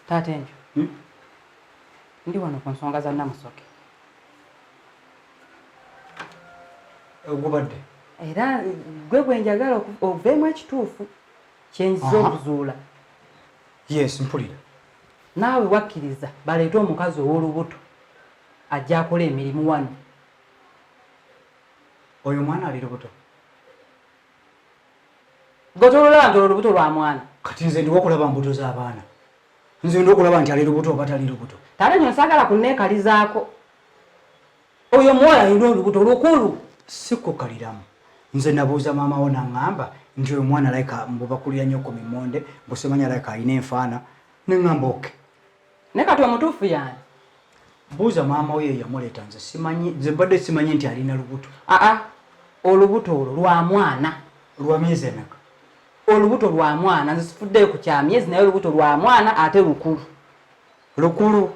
Taata Enjo, Ndi wano ku nsonga za Namusoke. Ogubadde era gwe gwe njagala oveemu ekituufu kyenziza okuzuula. Yes, mpulira. Naawe wakkiriza baleete omukazi ow'olubuto ajja akola emirimu wano. Oyo omwana ali lubuto? Gwe tolulaba nti olwo lubuto lwa mwana? Kati nze ndiwo okulaba mbuto z'abaana. Nze ndi okulaba nti ali lubuto oba tali lubuto. Taata nyo saagala kunneekalizaako. Oyo omuwala alina olubuto lukulu. Si kukaliramu. Nze nabuuza maama wo n'aŋŋamba nti oyo omwana alabika mbu bakulira nnyo ku mimonde, mbu simanyi alabika alina enfaana. Ne ŋŋamba okay. Naye kati omutuufu y'ani? Buuza maama wo ye yamuleeta, nze simanyi, nze mbadde simanyi nti alina lubuto. Aa, olubuto olwo lwa mwana. Lwa myezi emeka? Olubuto lwa mwana, nze sifuddeyo ku kya myezi, naye olubuto lwa mwana ate lukulu. Lukulu.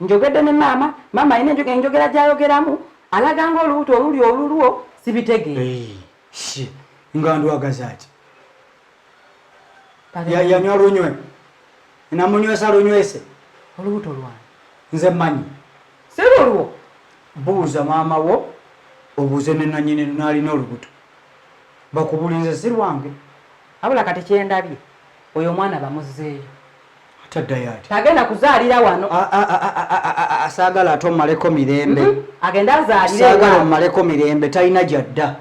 Njogedde ne maama, maama alina enjogera gy'ayogeramu, alaga ng'olubuto oluli olulwo, sibitegeera. Hey, nga ndwagaza ati. Yanywa lunywe. Namunywesa lunywese. Olubuto lwange. Nze mmanyi. Si lulwo. Buuza maama wo, obuuze ne nannyini n'alina olubuto. Bakubuulize si lwange. Wabula kati kyendabye, oyo omwana bamuzzeeyo. Ataddayo ati. Tagenda kuzaalira wano. Saagala ate omumaleko mirembe. Agende azaalire Saagala omumaleko mirembe, talina gy'adda.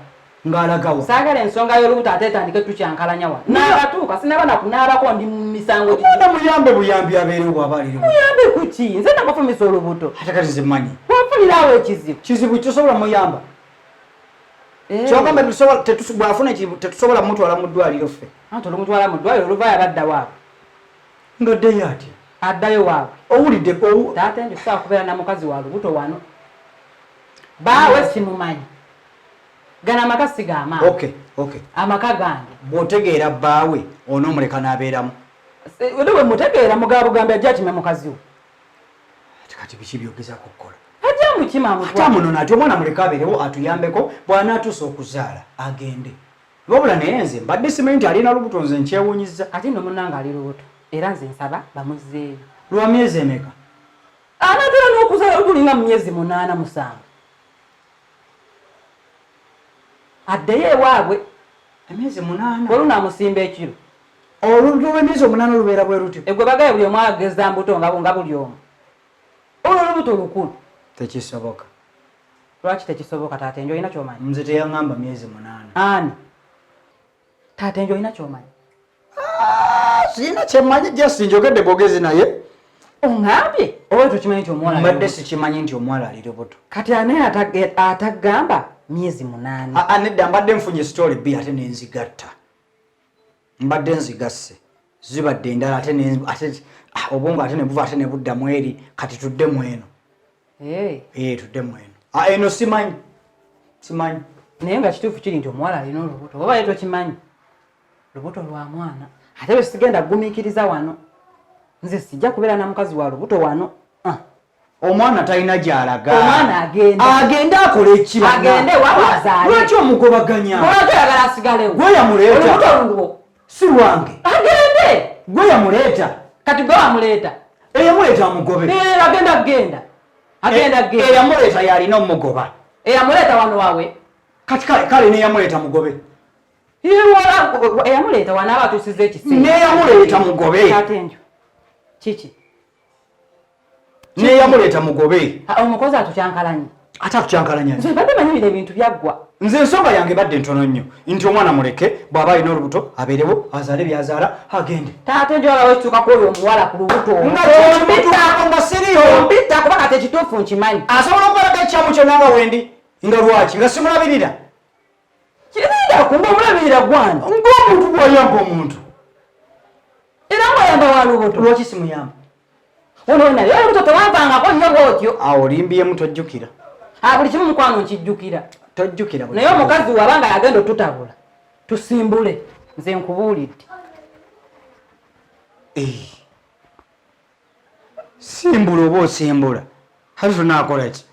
Ng'alagawa. Saagala ensonga y'olubuto ate etandike tukyankalanya wano. Naakatuuka sinaba na kunaabako ndi mu misango. Omwana muyambe buyambi abeerewo bw'aba ali lubuto. Muyambe ku ki? Nze nakufumisa olubuto. Ate kati nze mmanyi. Wafunirawo ekizibu. Kizibu tosobola muyamba. Kyogamba bw'afuna ekizibu tetusobola mutwala mu ddwaliro ffe. Anti olumutwala mu ddwaliro oluvaayo abadda waabwe. Ng'addayo atya? Addayo waabwe. Owulidde Taata Enjo sobola kubeera na mukazi wa lubuto wano. Baawe simumanyi. Gano amaka si ga maama. Okay, okay. Amaka gange. Bw'otegeera bbaawe onoomuleka n'abeeramu. Ode bwe mutegeera mugabugambi ajja akime mukazi we. Ate kati biki by'ogezaako okukola? Ajja amukima amutwale. Ate amunona ati omwana muleke abeerewo atuyambeko bw'anaatuusa okuzaala agende. Wabula naye nze mbadde simanyi nti alina lubuto nze nkyewuunyizza. Ate nno munnange ali lubuto era nze nsaba bamuzzeeyo. Lwa myezi emeka? Anaatera n'okuzaala lulinga mu myezi 8 7. Addeyo ewaabwe. Emyezi 8. Olunaamusimba ekiro. Olubuto lw'emyezi 8 lubeera bwe lutyo. Egwe bagaye buli omu ageza mbuto nga buli omu. Olwo olubuto lukulu. Tekisoboka. Lwaki tekisoboka taata Enjo olina ky'omanyi? Nze teyaŋŋamba myezi 8. Ani? Taata Enjo olina ky'omanyi? Sirina kyemmanyi, just njogedde bwogezi naye. Oŋŋambye oba tokimanyi nti omuwala mbadde sikimanyi nti omuwala ali lubuto. Kati ani atagamba myezi 8? Nedda mbadde nfunye story bbi ate nenzigatta. Mbadde nzigasse. Zibadde endala ate obwongo ate ne buva ate ne buddamu eri kati tudde mu eno. Tudde mu eno. Eno simanyi. Simanyi. Naye nga kituufu kiri nti omuwala alina olubuto oba ye tokimanyi. Lubuto lwa mwana. Ate bwe sigenda kugumiikiriza wano. Nze sijja kubeera na mukazi wa lubuto wano. Omwana talina gy'alaga. Omwana agenda. Agende akole eki bana? Agende ewaabwe azaale. Lwaki omugobaganya? Lwaki oyagala asigalewo? Gwe yamuleeta. Olubuto lulwo. Si lwange. Agende. Gwe yamuleeta. Kati gwe wamuleeta. Eyamuleeta amugobe. Agenda kugenda. Agenda kugenda. Eyamuleeta y'alina omugoba. Eyamuleeta wano wawe. Kati kale n'eyamuleeta mugobe. Eyamuleeta wano aba atuusiza ekiseera. N'eyamuleeta mugobe. Taata Enjo. Kiki? N'eyamuleeta mugobe. Omukozi atukyankalanye. Ate atukyankalanya. Nze mbadde manyi bino ebintu byaggwa. Nze ensonga yange badde ntono nnyo nti omwana muleke bw'aba alina olubuto abeerewo azaale by'azaala agende. Taata Enjo walawo ekituuka ku oyo omuwala ku lubuto. Nga kyekimutuukako nga siriyo. Ompita kuba kati ekituufu nkimanyi. Asobola okubalaga ekyamu kyonna nga wendi. Nga lwaki? Nga simulabirira. Kirinda kumba omulabirira gwani. Ng'omuntu bw'ayamba omuntu. Era ng'oyamba wa lubuto. Lwaki simuyamba? Ono naye olubuto tewanvangako nnyo bw'otyo. Awo olimbyemu tojjukira. Buli kimu mukwano nkijjukira. Tojjukira buli Naye kimu. omukazi waba nga yagenda otutabula, tusimbule, nze nkubuulidde. Simbula oba osimbula. Hati tunaakola ki?